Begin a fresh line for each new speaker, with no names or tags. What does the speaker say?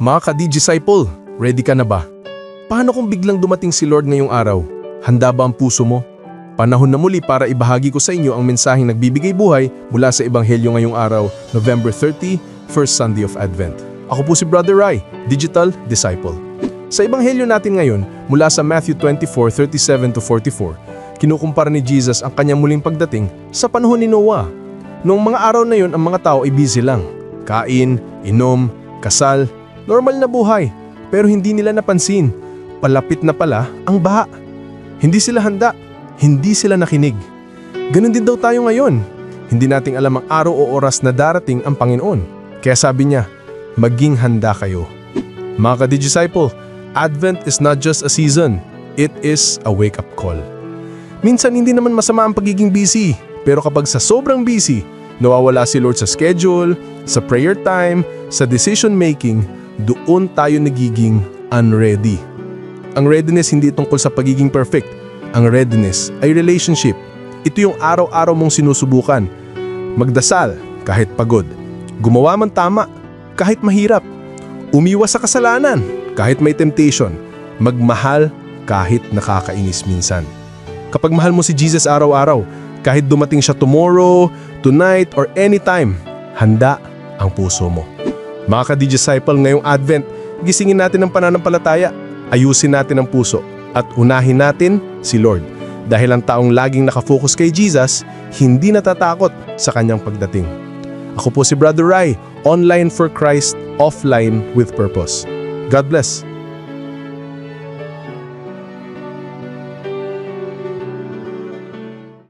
Mga ka-disciple, ready ka na ba? Paano kung biglang dumating si Lord ngayong araw? Handa ba ang puso mo? Panahon na muli para ibahagi ko sa inyo ang mensaheng nagbibigay buhay mula sa Ebanghelyo ngayong araw, November 30, first Sunday of Advent. Ako po si Brother Rai, Digital Disciple. Sa Ebanghelyo natin ngayon, mula sa Matthew 24:37 to 44, kinukumpara ni Jesus ang kanyang muling pagdating sa panahon ni Noah. Noong mga araw na yon, ang mga tao ay busy lang. Kain, inom, kasal, normal na buhay. Pero hindi nila napansin, palapit na pala ang baha. Hindi sila handa, hindi sila nakinig. Ganon din daw tayo ngayon. Hindi nating alam ang araw o oras na darating ang Panginoon. Kaya sabi niya, "Maging handa kayo." Mga ka-disciple, Advent is not just a season, it is a wake-up call. Minsan, hindi naman masama ang pagiging busy, pero kapag sa sobrang busy, nawawala si Lord sa schedule, sa prayer time, sa decision making, doon tayo nagiging unready. Ang readiness, hindi tungkol sa pagiging perfect. Ang readiness ay relationship. Ito yung araw-araw mong sinusubukan. Magdasal kahit pagod. Gumawa ng tama kahit mahirap. Umiwas sa kasalanan kahit may temptation. Magmahal kahit nakakainis minsan. Kapag mahal mo si Jesus araw-araw, kahit dumating siya tomorrow, tonight, or anytime, handa ang puso mo. Mga ka-disciple, ngayong Advent, gisingin natin ang pananampalataya, ayusin natin ang puso, at unahin natin si Lord. Dahil ang taong laging nakafocus kay Jesus, hindi natatakot sa kanyang pagdating. Ako po si Brother Rai, online for Christ, offline with purpose. God bless.